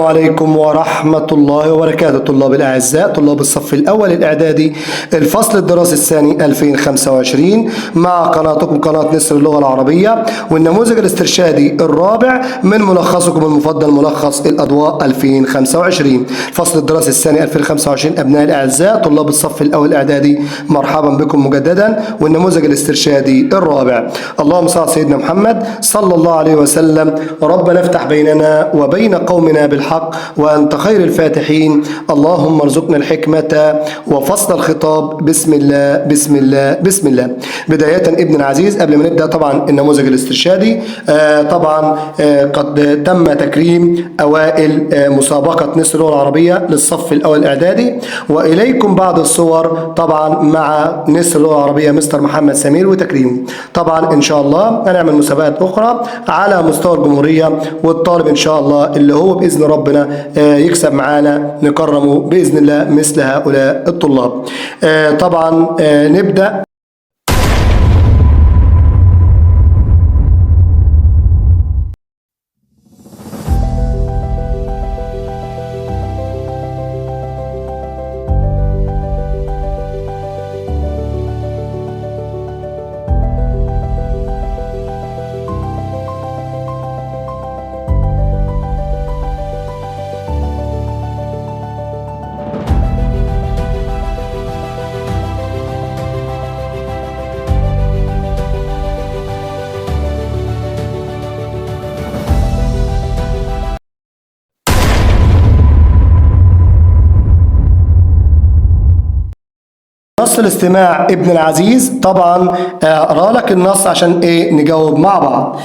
عليكم ورحمة الله وبركاته. طلاب الأعزاء، طلاب الصف الأول الإعدادي، الفصل الدراسي الثاني 2025، مع قناتكم قناة نسر اللغة العربية والنموذج الاسترشادي الرابع من ملخصكم المفضل ملخص الأضواء 2025، الفصل الدراسي الثاني 2025. أبناء الأعزاء طلاب الصف الأول الإعدادي، مرحبا بكم مجددا والنموذج الاسترشادي الرابع. اللهم صل على سيدنا محمد صلى الله عليه وسلم. ربنا افتح بيننا وبين قومنا بالحق وأنت خير الفاتحين. اللهم ارزقنا الحكمة وفصل الخطاب. بسم الله بسم الله بسم الله. بداية ابن العزيز، قبل ما نبدأ طبعا النموذج الاسترشادي، طبعا قد تم تكريم أوائل مسابقة نسر اللغة العربية للصف الأول الإعدادي، وإليكم بعض الصور طبعا مع نسر اللغة العربية مستر محمد سمير وتكريمه. طبعا إن شاء الله هنعمل مسابقات أخرى على مستوى الجمهورية، والطالب إن شاء الله اللي هو بإذن ربنا يكسب معانا نكرمه بإذن الله مثل هؤلاء الطلاب. طبعا نبدأ. نص الاستماع ابن العزيز، طبعا اقرا لك النص عشان ايه نجاوب مع بعض.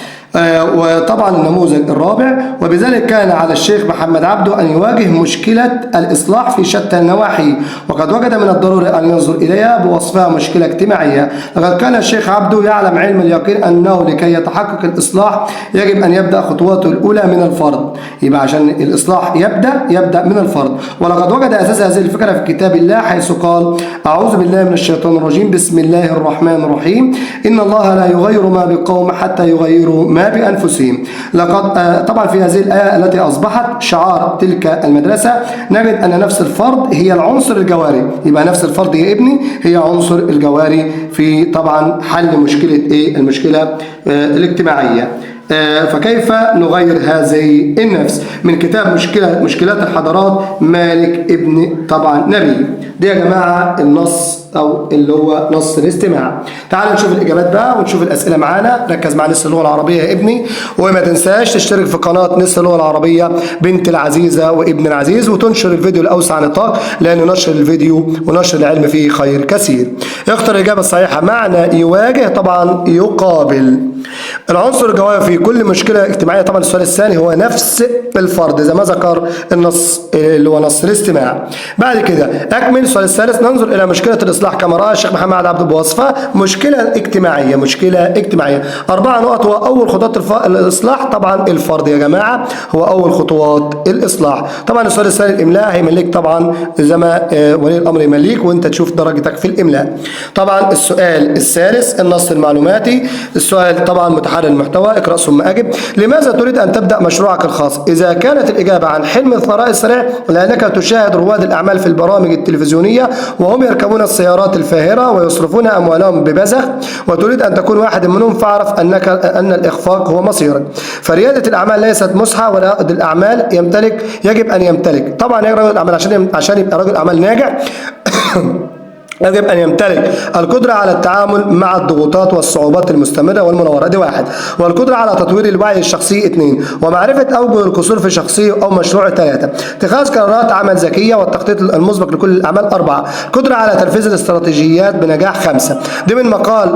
وطبعا النموذج الرابع: وبذلك كان على الشيخ محمد عبده أن يواجه مشكلة الإصلاح في شتى النواحي، وقد وجد من الضروري أن ينظر إليها بوصفها مشكلة اجتماعية. لقد كان الشيخ عبده يعلم علم اليقين أنه لكي يتحقق الإصلاح يجب أن يبدأ خطواته الأولى من الفرد. يبقى عشان الإصلاح يبدأ من الفرد. ولقد وجد أساس هذه الفكرة في كتاب الله، حيث قال: أعوذ بالله من الشيطان الرجيم، بسم الله الرحمن الرحيم، إن الله لا يغير ما بقوم حتى يغيروا ما بأنفسهم. لقد طبعا في هذه الآية التي أصبحت شعار تلك المدرسة نجد أن نفس الفرد هي العنصر الجواري. يبقى نفس الفرد يا ابني هي عنصر الجواري في طبعا حل مشكلة إيه؟ المشكلة الاجتماعية. فكيف نغير هذه النفس؟ من كتاب مشكلات الحضارات، مالك ابن طبعا نبي. دي يا جماعة النص أو اللي هو نص الاستماع. تعالوا نشوف الإجابات بقى ونشوف الأسئلة معانا. ركز مع نسر اللغة العربية يا ابني، وما تنساش تشترك في قناة نسر اللغة العربية بنت العزيزة وابن العزيز، وتنشر الفيديو لأوسع نطاق، لأن نشر الفيديو ونشر العلم فيه خير كثير. اختر الإجابة الصحيحة. معنى يواجه طبعا يقابل. العنصر الجوهري في كل مشكلة اجتماعية طبعا السؤال الثاني هو نفس الفرد زي ما ذكر النص اللي هو نص الاستماع. بعد كده أكمل السؤال الثالث: ننظر إلى مشكلة الإصلاح كما رأى الشيخ محمد عبده بوصفة مشكلة اجتماعية. مشكلة اجتماعية. 4 نقط هو أول خطوات الإصلاح طبعا الفرد يا جماعة، هو أول خطوات الإصلاح. طبعا السؤال الثاني الإملاء هيمليك طبعا زي ما ولي الأمر يمليك، وأنت تشوف درجتك في الإملاء. طبعا السؤال الثالث النص المعلوماتي، السؤال طبعا متحرر المحتوى، اقرأ ثم أجب. لماذا تريد أن تبدأ مشروعك الخاص؟ إذا كانت الإجابة عن حلم الثراء السريع، لأنك تشاهد رواد الأعمال في البرامج التلفزيونية وهم يركبون السيارات الفاهرة ويصرفون أموالهم ببذخ، وتريد أن تكون واحد منهم، فاعرف أن الإخفاق هو مصيرك. فريادة الأعمال ليست مسحة، ورائد الأعمال يجب أن يمتلك. طبعا يا رجل الأعمال عشان يبقى رجل أعمال ناجح يجب أن يمتلك القدرة على التعامل مع الضغوطات والصعوبات المستمرة والمناورة، دي 1، والقدرة على تطوير الوعي الشخصي 2، ومعرفة أوجه القصور في شخصية أو مشروع 3، اتخاذ قرارات عمل ذكية والتخطيط المسبق لكل الأعمال 4، قدرة على تنفيذ الاستراتيجيات بنجاح 5. دي من مقال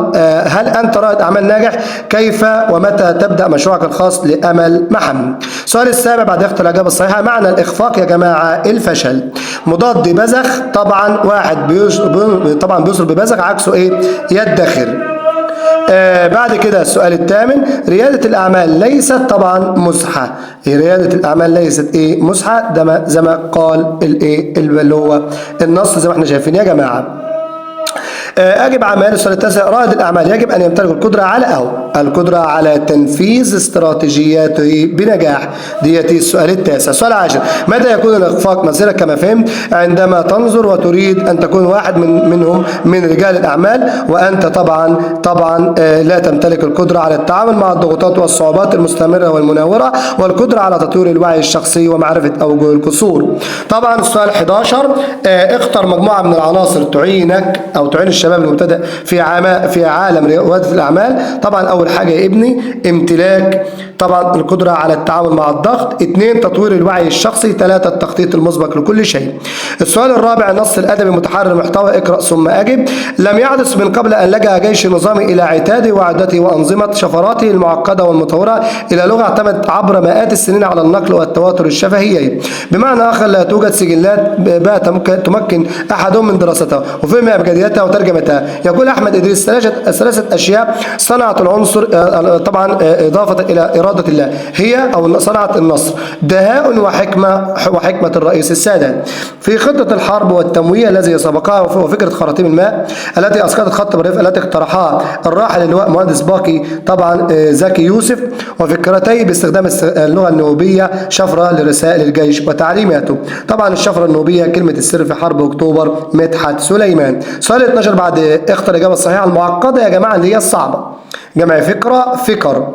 هل أنت رائد أعمال ناجح؟ كيف ومتى تبدأ مشروعك الخاص لأمل محمد. السؤال السابع بعد اختر الإجابة الصحيحة: معنى الإخفاق يا جماعة الفشل. مضاد بذخ طبعا واحد طبعا بيصرف ببذخ، عكسه ايه؟ يدخر. بعد كده السؤال الثامن: ريادة الأعمال ليست طبعا مزحة. ريادة الأعمال ليست ايه؟ مزحة، ده زي ما قال الايه اللي هو النص زي ما احنا شايفين يا جماعة. أجب عن السؤال التاسع. رائد الأعمال يجب أن يمتلك القدرة على أو القدرة على تنفيذ استراتيجياته بنجاح. ديت السؤال التاسع. السؤال العاشر، متى يكون الإخفاق مصيرك كما فهمت؟ عندما تنظر وتريد أن تكون واحد منهم من رجال الأعمال، وأنت طبعا لا تمتلك القدرة على التعامل مع الضغوطات والصعوبات المستمرة والمناورة، والقدرة على تطوير الوعي الشخصي ومعرفة أوجه القصور. طبعا السؤال 11، اختر مجموعة من العناصر تعينك أو تعين الشباب المبتدئ في عالم ريادة الأعمال. طبعا أول حاجة يا ابني امتلاك طبعا القدرة على التعامل مع الضغط، 2 تطوير الوعي الشخصي، 3 التخطيط المسبق لكل شيء. السؤال الرابع، النص الأدبي متحرر المحتوى، اقرأ ثم أجب. لم يحدث من قبل أن لجأ جيش نظامي إلى عتاده وعدته وأنظمة شفراته المعقدة والمتطورة إلى لغة اعتمدت عبر مئات السنين على النقل والتواتر الشفهيين. بمعنى آخر لا توجد سجلات بات تمكن أحدهم من دراستها وفهم أبجدياتها وترجمتها. يقول أحمد إدريس ثلاثة أشياء صنعت العنصر طبعا إضافة إلى إرادة الله، هي أو صنعت النصر، دهاء وحكمة الرئيس السادات في خطة الحرب والتمويه الذي سبقها، وفكرة خراطيم الماء التي أسقطت خط بريف التي اقترحها الراحل اللواء مهندس باقي طبعا زكي يوسف، وفكرتي باستخدام اللغة النوبية شفرة لرسائل الجيش وتعليماته. طبعا الشفرة النوبية كلمة السر في حرب أكتوبر مدحت سليمان. سؤال 12 بعد اختر الإجابة الصحيحة المعقدة يا جماعة اللي هي الصعبة، جمع فكرة فكر.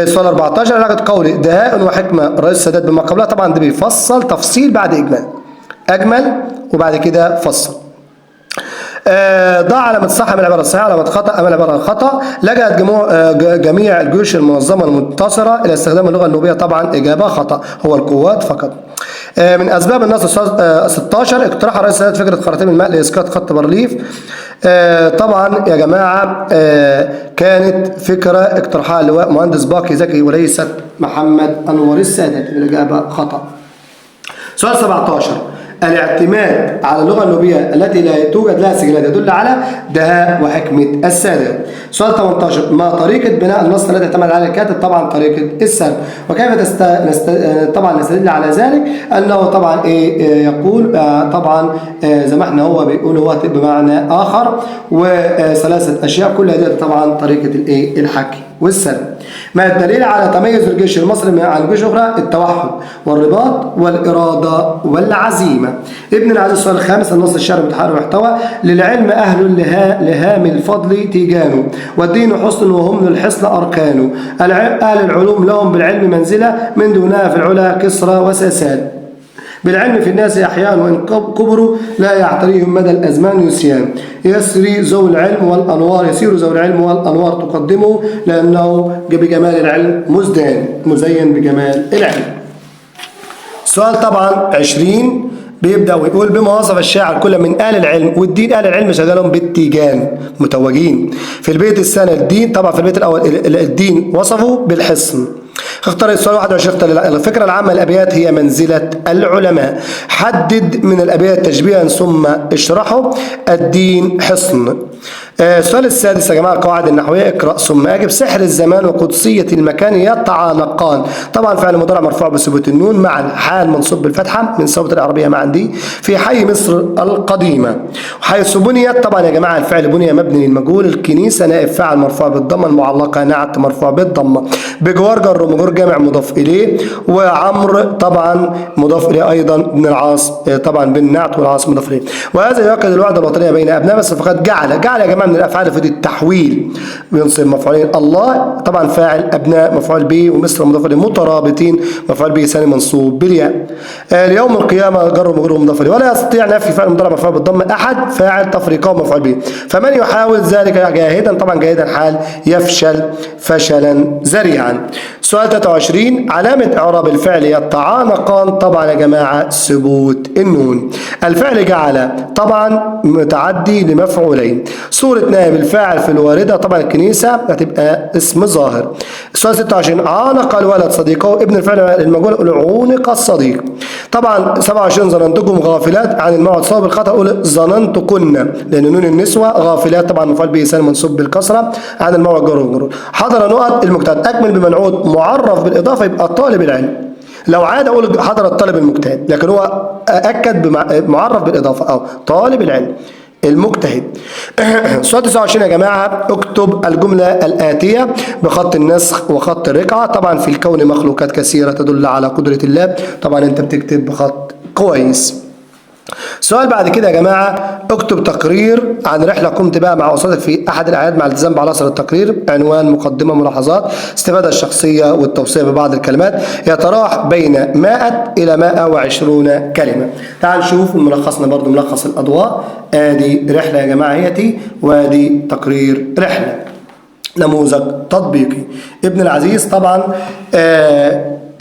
سؤال 14، علاقة قولي دهاء وحكمة الرئيس السادات بما قبلها. طبعا ده بيفصل تفصيل بعد إجمال، أجمل وبعد كده فصل. ضع علامة صح من العبارة الصحيحة، علامة خطأ أمام العبارة الخطأ. لجأت جميع الجيوش المنظمة المنتصرة إلى استخدام اللغة النوبية. طبعا إجابة خطأ، هو القوات فقط. من أسباب النص 16، اقترح الرئيس السادات فكرة خراطيم الماء لإسقاط خط بارليف. طبعا يا جماعة كانت فكرة اقترحها اللواء مهندس باقي زكي وليست محمد أنور السادات، الإجابة خطأ. سؤال 17، الاعتماد على اللغة النوبية التي لا توجد لها سجلات يدل على دهاء وحكمة السادات. سؤال 18، ما طريقة بناء النص التي اعتمد عليها الكاتب؟ طبعا طريقة السرد. وكيف طبعا نستدل على ذلك؟ أنه طبعا إيه يقول طبعا زي ما احنا هو بيقول هو بمعنى آخر، وثلاثة أشياء كل دي طبعا طريقة الإيه الحكي والسرد. ما الدليل على تميز الجيش المصري عن الجيوش الأخرى؟ التوحد والرباط والإرادة والعزيمة. ابن العزيز السؤال الخامس، النص الشعري متحرر محتوى. للعلم أهل لهام الفضل تيجان، والدين حسن وهم للحصن أركان. أهل العلوم لهم بالعلم منزلة، من دونها في العلا كسرى وساسان. بالعلم في الناس أحيان وإن كبروا لا يعتريهم مدى الأزمان نسيان. يسري ذو العلم والأنوار، يسير ذو العلم والأنوار تقدمه، لأنه بجمال العلم مزدان، مزين بجمال العلم. سؤال طبعا 20 بيبدأ ويقول بما وصف الشاعر كل من آل العلم والدين. آل العلم شغالهم بالتيجان متوجين. في البيت الثاني الدين، طبعا في البيت الأول الدين وصفه بالحصن. اختار السؤال 21، اختار الفكرة العامة للأبيات هي منزلة العلماء. حدد من الأبيات تشبيها ثم اشرحه. الدين حصن. السؤال السادس يا جماعة القواعد النحوية، اقرأ ثم أجب. سحر الزمان وقدسية المكان يتعانقان. طبعا فعل مضارع مرفوع بثبوت النون مع الحال منصوب بالفتحة من صوت العربية معا دي في حي مصر القديمة. حيث بنيت، طبعا يا جماعة الفعل بني مبني للمجهول. الكنيسة نائب فاعل مرفوع بالضمة، المعلقة نعت مرفوع بالضمة، بجوار جر ومجرور جامع مضاف إليه، وعمر طبعا مضاف إليه أيضا بن العاص طبعا بالنعت والعاص مضاف إليه. وهذا يؤكد الوعد الوطنية بين أبناء مصر. فقد جعل يا جماعة من الأفعال في التحويل بينصب مفعولين الله طبعا فاعل أبناء مفعول به، ومصر مضاف إليه مترابطين مفعول به ثاني منصوب بالياء. اليوم القيامة جر ومجرور مضاف إليه، ولا يستطيع نفي فعل مضارع مرفوع بالضمة أحد فاعل تفريقه مفعول به، فمن يحاول ذلك جاهدا طبعا جاهدا حال يفشل فشلا ذريعا. سؤال 23، علامة إعراب الفعل يتعانقان. طبعا يا جماعة ثبوت النون. الفعل جعل طبعا متعدي لمفعولين. صورة نائب الفاعل في الواردة طبعا الكنيسة هتبقى اسم ظاهر. السؤال 26، عانق الولد صديقه. ابن الفعل المجهول عونق الصديق. طبعا 27، ظننتكم غافلات عن الموعد. صواب الخطأ قول ظننتكن، لأن نون النسوة غافلات طبعا مفعول به ثاني منصوب بالكسرة عن الموعد جر ومجرور. حضر نقط المجتهد، أكمل بمنعوت معرف بالإضافة يبقى طالب العلم. لو عاد أقول حضر الطالب المجتهد، لكن هو أكد بمعرف بالإضافة أو طالب العلم. المجتهد. سؤال 29 يا جماعة، اكتب الجملة الآتية بخط النسخ وخط الرقعة. طبعا في الكون مخلوقات كثيرة تدل على قدرة الله، طبعا انت بتكتب بخط كويس. سؤال بعد كده يا جماعة، اكتب تقرير عن رحلة قمت بها مع أسرتك في أحد الأعياد مع الالتزام بعناصر التقرير: عنوان، مقدمة، ملاحظات، استفادة الشخصية، والتوصية ببعض الكلمات. يتراوح بين 100 إلى 120 كلمة. تعال نشوف ملخصنا برضو، ملخص الأضواء. ادي رحلة يا جماعة هيتي، وادي تقرير رحلة، نموذج تطبيقي. ابن العزيز طبعا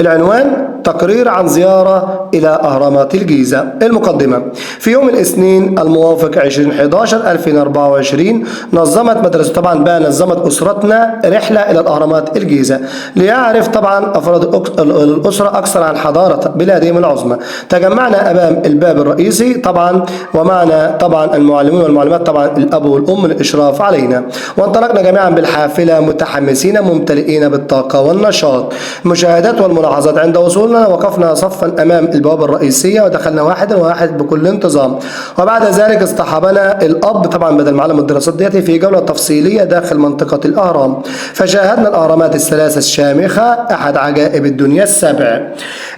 العنوان تقرير عن زيارة إلى أهرامات الجيزة. المقدمة: في يوم الاثنين الموافق 20/11/2024 نظمت مدرسة، طبعا بقى نظمت أسرتنا رحلة إلى الأهرامات الجيزة ليعرف طبعا أفراد الأسرة أكثر عن حضارة بلادهم العظمى. تجمعنا أمام الباب الرئيسي طبعا، ومعنا طبعا المعلمون والمعلمات، طبعا الأب والأم للإشراف علينا، وانطلقنا جميعا بالحافلة متحمسين ممتلئين بالطاقة والنشاط. المشاهدات والملاحظات: عند وصولنا وقفنا صفا أمام البوابة الرئيسية ودخلنا واحدا واحد بكل انتظام، وبعد ذلك اصطحبنا الأب طبعا بدل معلم الدراسات ديتي في جولة تفصيلية داخل منطقة الأهرام، فشاهدنا الأهرامات الثلاثة الشامخة أحد عجائب الدنيا السبع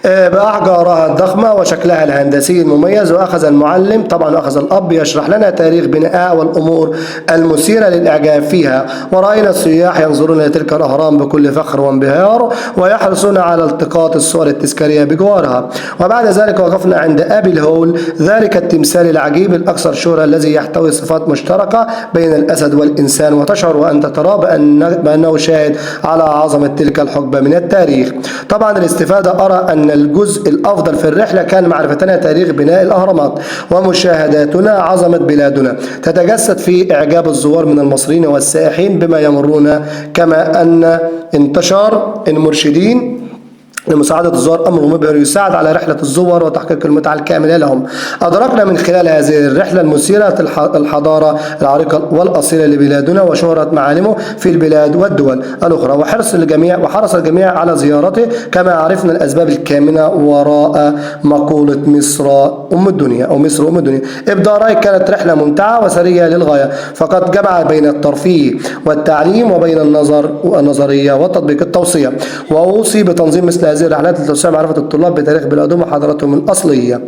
بأحجارها الضخمة وشكلها الهندسي المميز. وأخذ المعلم طبعا أخذ الأب يشرح لنا تاريخ بنائها والأمور المثيرة للإعجاب فيها، ورأينا السياح ينظرون إلى تلك الأهرام بكل فخر وانبهار ويحرصون على التقاط الصور التذكارية بجوارها. وبعد ذلك وقفنا عند أبي الهول، ذلك التمثال العجيب الأكثر شهرة الذي يحتوي صفات مشتركة بين الأسد والإنسان، وتشعر وأنت تراه بأنه شاهد على عظمة تلك الحقبة من التاريخ. طبعا الاستفادة: أرى أن الجزء الأفضل في الرحلة كان معرفتنا تاريخ بناء الأهرامات ومشاهداتنا عظمة بلادنا تتجسد في إعجاب الزوار من المصريين والسائحين بما يمرون، كما أن انتشار المرشدين لمساعدة الزوار أمر مبهر يساعد على رحلة الزوار وتحقيق المتعة الكاملة لهم. أدركنا من خلال هذه الرحلة المثيرة الحضارة العريقة والأصيلة لبلادنا وشهرة معالمه في البلاد والدول الأخرى، وحرص الجميع على زيارته، كما عرفنا الأسباب الكامنة وراء مقولة مصر أم الدنيا أو مصر أم الدنيا. إبداع رأيك: كانت رحلة ممتعة وثرية للغاية، فقد جمع بين الترفيه والتعليم وبين النظر والنظرية والتطبيق. التوصية: وأوصي بتنظيم مثل هذه الرحلات لتوسيع معرفة الطلاب بتاريخ بلادهم وحضارتهم الأصلية.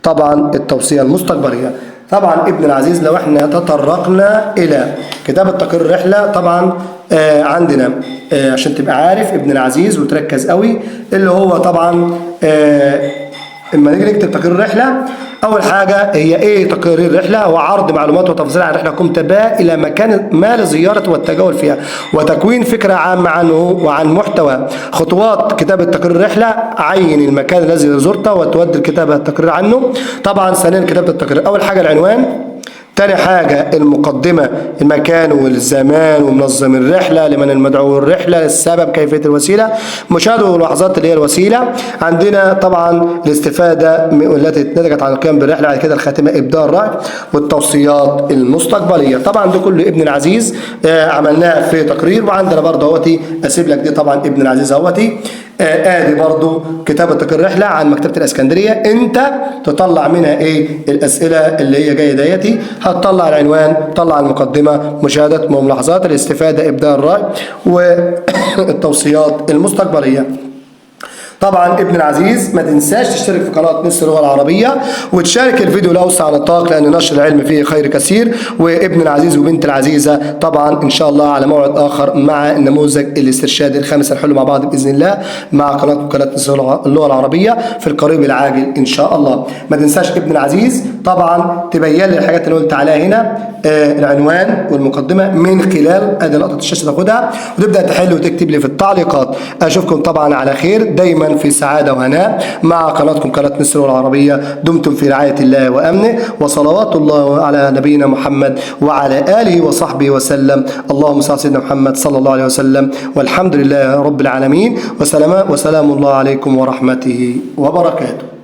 طبعا التوصية المستقبلية. طبعا ابن العزيز لو احنا تطرقنا إلى كتابة تقرير الرحلة، طبعا عندنا عشان تبقى عارف ابن العزيز وتركز قوي، اللي هو طبعا اما نيجي نكتب تقرير الرحلة، أول حاجة هي إيه تقرير الرحلة؟ هو عرض معلومات وتفاصيل عن رحلة قمت بها إلى مكان ما لزيارة والتجول فيها، وتكوين فكرة عامة عنه وعن محتوى. خطوات كتابة تقرير الرحلة: عين المكان الذي زرته وتودي الكتابة التقرير عنه. طبعا ثانيا كتابة التقرير، أول حاجة العنوان، تاني حاجة المقدمة، المكان والزمان ومنظم الرحلة، لمن المدعو الرحلة، السبب، كيفية الوسيلة، مشاهدة والملاحظات اللي هي الوسيلة. عندنا طبعا الاستفادة التي نتجت عن القيام بالرحلة. بعد كده الخاتمة، إبداء الرأي والتوصيات المستقبلية. طبعا ده كله ابن العزيز عملناه في تقرير. وعندنا برضه اهوتي أسيب لك دي طبعا ابن العزيز اهوتي، ادي برضو كتابة تقرير رحلة عن مكتبة الاسكندرية، انت تطلع منها ايه الاسئلة اللي هي جاية ديتي. هتطلع العنوان، تطلع المقدمة، مشاهدة وملاحظات، الاستفادة، ابداء الرأي، والتوصيات المستقبلية. طبعا ابن العزيز ما تنساش تشترك في قناة مصر اللغة العربية وتشارك الفيديو لأوسع نطاق، لأن نشر العلم فيه خير كثير. وابن العزيز وبنت العزيزة طبعا إن شاء الله على موعد آخر مع النموذج الاسترشادي الخامس هنحله مع بعض بإذن الله مع قناة مصر اللغة العربية في القريب العاجل إن شاء الله. ما تنساش ابن العزيز طبعا تبين لي الحاجات اللي قلت عليها هنا، العنوان والمقدمة من خلال ادي لقطة الشاشة تاخدها وتبدأ تحل وتكتب لي في التعليقات. أشوفكم طبعا على خير دايما في سعادة وهناء مع قناتكم قناة مصر العربية. دمتم في رعاية الله وأمنه، وصلوات الله على نبينا محمد وعلى آله وصحبه وسلم. اللهم صل على سيدنا محمد صلى الله عليه وسلم، والحمد لله رب العالمين، وسلام الله عليكم ورحمته وبركاته.